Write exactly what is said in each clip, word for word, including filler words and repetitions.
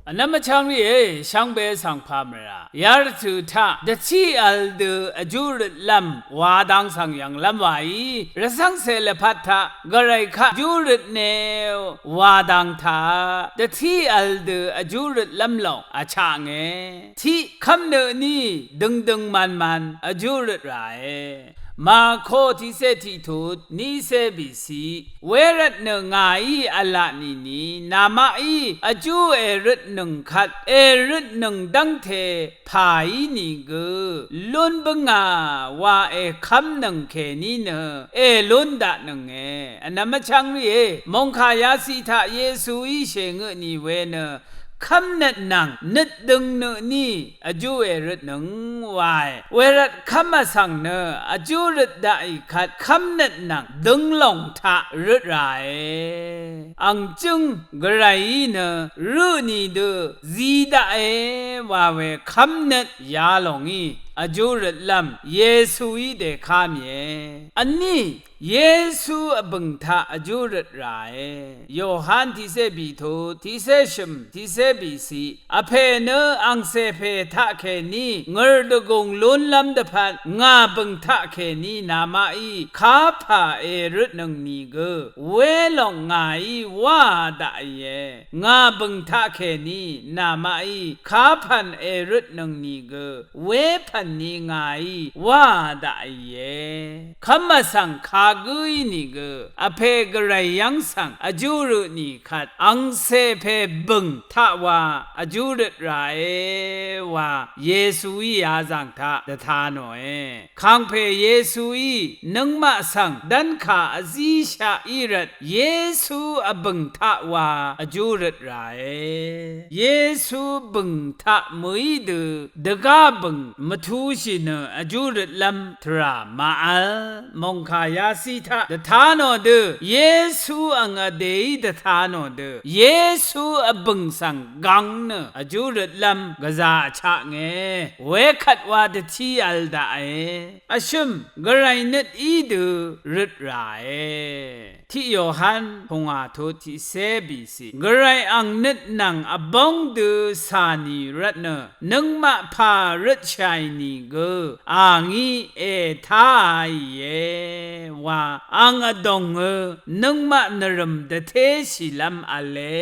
Vnvm vchvng rìé, shvngbe svng pà mvrà yarvtø̀ taq dvtiq vl dø vjú røtlv́m wa dang svng yv̀nglv́m waí, rvcv́ngcè lvpat taq gvray kaq vjú røtne wa dang taq dvtiq vl dø vjú røtlv́m lòng vchaknge. Tiq kv́mnø tní døngdøng manman vjú røt ràe. Marko tiqcé tiqtut nícé bìciq, wervtnø ngàí v̄la nìni namaqí vjú èrøtnøng kvt èrøtnøng dv́ngte pà ínìgø lún bǿngà wa èkv́mnøng kèní nø èlún daqnønge. Vnvm vchvng rìé, mòngkà yaciq taq Yesuí shèngø tnì we nø kv́mnøt nvng nøt døng nø tní vjú èrøtnøng wae. Wervt kv́m vsvng nø vjú røt daqì kvt kv́mnøt nvng døng lòng taq røt ràe. Ang jǿng gvrayí nø rø tnì dø zi daqe wa we kv́mnøt yalòngí vjú røtlv́m Yesuí dèká mìe. Vní Yesu vbø̀ng taq vjú røt ràe. Yohan tiqcé bìtut, tiqcé shø̀m, tiqcé bìciq, vpè nø angcè pè taqkèní ngø̀rdvgùng lúnlv́m dvpvt ngà bø̀ng taqkèní namaqí kapà èrøtnøng nìgø welòng ngàí wáa daqìe. Ngà bø̀ng taqkèní namaqí kapv̀n èrøtnøng nìgø wepv̀n ni ngàí wáa daqìe. Kv́m vsvng kagǿí nìgø vpè gvray yv́ng svng vjú rø tnì kvt angcè pè bø̀ng taq wa vjú røt ràe wa Yesuí yazàng taq dvta nòe. Kàngpè Yesuí nøngmaq svng dv́nkà vzíshaq í rvt Yesu vbø̀ng taq wa vjú røt ràe. Yesu bø̀ng taq mø̀í dø dvgá bø̀ng mvtūshì nø vjú røtlv́m tvrà màvl. Mòngkà yaciq taq dvta nò dø, Yesu ang vdèí dvta nò dø, Yesu vbø̀ng svng gvng nø vjú røtlv́m gvzà vchaknge. Wekvt wa dvtí vl daqe. Vshø̀m gvray nøt í dø røt ràe. Tiq Yohan pungwà tut tiqcé bìciq, gvray ang nøt nvng vbóng dø cà nì rvtnø nøngmaq pà røtshàì nìgø a ngí ètáàìe wa ang vdòngø nøngmaq nvrø̀m dvtéshìlv́m v̄le.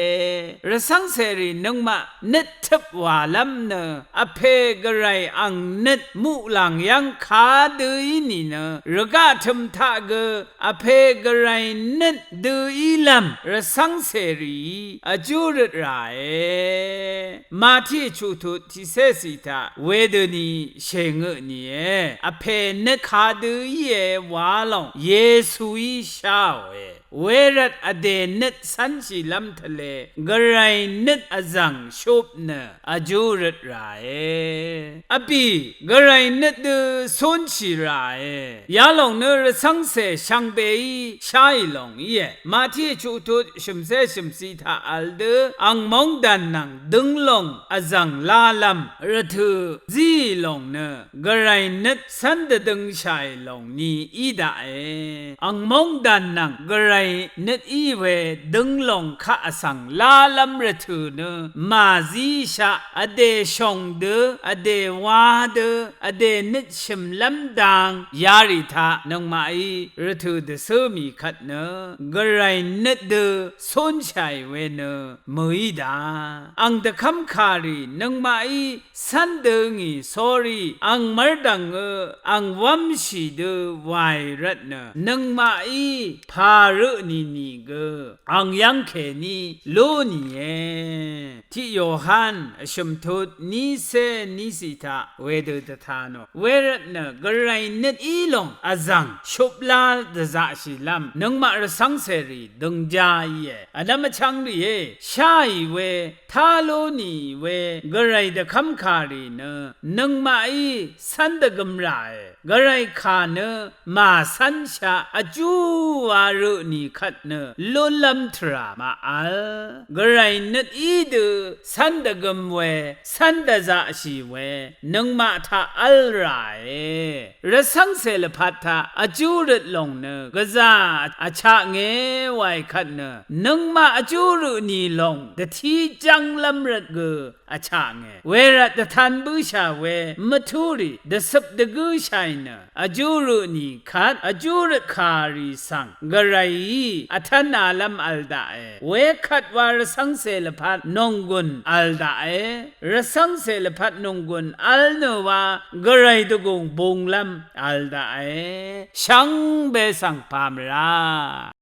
Rvcv́ngcèrì nøngmaq nøt tøp wàlv́m nø vpè gvray ang nøt muqlàng yv́ng kadø í nìnø rvgaq tø̀m taq gø vpè gvray nøt dø ílv́m rvcv́ngcèrìí vjú røt ràe. Màtiq chuqtut tiqcécì taq wedøni shèngø nìe. Vpè nøt kadø íe wa lòng Yesuí sháòe. Wervt vdè nøt cv́nshìlv́m tvle gvray nøt vzv̀ng shup nø vjú røt ràe. Vbì gvray nøt dø cúnshì ràe. Yalòng nø rvcv́ngcè shvngbeí sháì lòng íe. Màtiq chuqtut shø̀mcé shø̀mciq taq vl dø ang móngdàn nvng dønglòng vzv̀ng lálv́m rvtø̀ zíì lòng nø gvray nøt cv́n dvdøngshàì lòng ni í daqe. Ang móngdàn nvng gvray nøt í we dønglòng kaq vsvng lálv́m rvtø̀ nø màzíshaq vdè shòng dø, vdè wa dø, vdè nøt shø̀mlv́m dang yarì taq nøngmaqí rvtø̀ dvcǿ mì kvt nø gvray nøt dø cúnshàì we nø mø̀í da. Ang dvkv́mkàrì nøngmaqí cv́n dø ngì sórí ang mv́rdv̀ngø ang wv́mshì dø wàì rvtnø nøngmaqí pà rø tnì nìgø ang yv́ng kèní lú nìe. Tiq Yohan vshø̀m tut nícé nícì taq wedø dvta nò. Wervtnø gvray nøt í lòng vzv̀ng shuplá dvzaqshìlv́m nøngmaq rvcv́ngcèrì døngjá íe. Vnvm vchvng rìé, sháì we tá lú nì we gvray dvkv́mkàrì nø nøngmaqí cv́n dvgøm ràe. Gvray kà nø màcv́nshaq vjú wa rø kvt nø lúnlv́m tvrà màvl. Gvray nøt í dø cv́n dvgøm we, cv́n dvzaqshì we nøngmaq taq v́l ràe. Rvcv́ngcè lvpat taq vjú røt lòng nø gvzà vchaknge waì kvt nø nøngmaq vjú rø tnì lòng dvtí jv́nglv́m rvt gø vchaknge. Wervt dvtan bǿshà we mvtúrì dvcøp dvgǿshàì nø vjú rø tnì kvt vjú røt kàrì svng Gvrayí vtv́nalv́m vl daqe. Wekvt wa rvcv́ngcè lvpat nònggùn vl daqe. Rvcv́ngcè lvpat nònggùn vl nø wa Gvray dvgùng bunglv́m vl daqe. Shvngbe svng pà mvrá